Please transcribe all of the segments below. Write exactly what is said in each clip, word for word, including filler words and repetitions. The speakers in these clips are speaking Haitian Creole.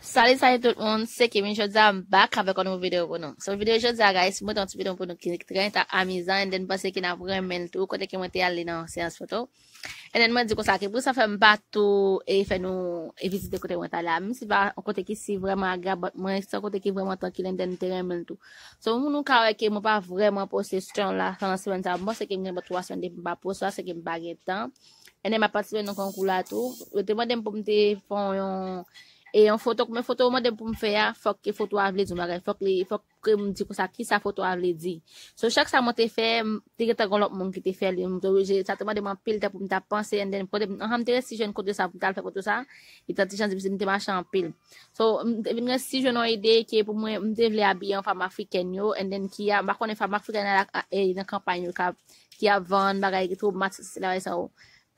Salut, salut tout moun, se Kimi. Jodi a m back avèk yon nouvo videyo pou nou. So, videyo jodi a, guys, mwen te yon ti videyo pou nou ki trè ta amizan, and then m panse ke n ap renmen l tou, kote ke mwen te ale nan seyans foto. And then mwen di konsa ke pou sa fè m pa tou e fè nou e vizite kote mwen t ale a. Menm si pa yon kote ki si vrèman agrab, but mwen se yon kote ki vrèman trankil, and then m te renmen l tou. So, nou ka wè ke mwen pa vrèman poste stan la pandan semèn sa. M panse ke m gen bò twa semèn depi m pa poste, se ke m pa gen tan. And then m ap patisipe nan konkou la tou. Yo te mande m pou m te fè yon e yon foto, men foto yo mande m pou m fè a, fòk ke foto a vle di yon bagay, fòk li, fòk ke m di konsa kisa foto a vle di. So, chak sa mwen te fè, m te gentan gen lòt moun ki te fè li, m te oblije, sa te mande m anpil tan pou m ta panse, and then kote m, anhan, m te resi jwenn kote sa pou m ta al fè foto sa, e tan ti jan difisil, m te mache anpil. So, m te vin resi jwenn yon ide ke pou mwen, m te vle abiye an fanm afrikèn yo, and then ki a, m pa konnen fanm afrikèn a, a, e, nan kanpay yo, ka, ki ap vann bagay, tomat, sesi la, sa yo.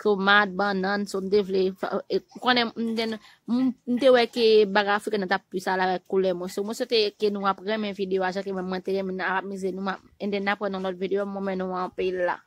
Tomat, bannann, so m te vle, fa- e, ou konnen, m te, m, m te wè ke bagay afriken nan t ap plis ale avèk koulè mwen. So, mwen swete ke nou ap renmen videyo a, jan ke mwen, mwen te renmen, n ap amize nou, m ap, and then n ap wè nan lòt videyo, mwen renmen nou anpil la.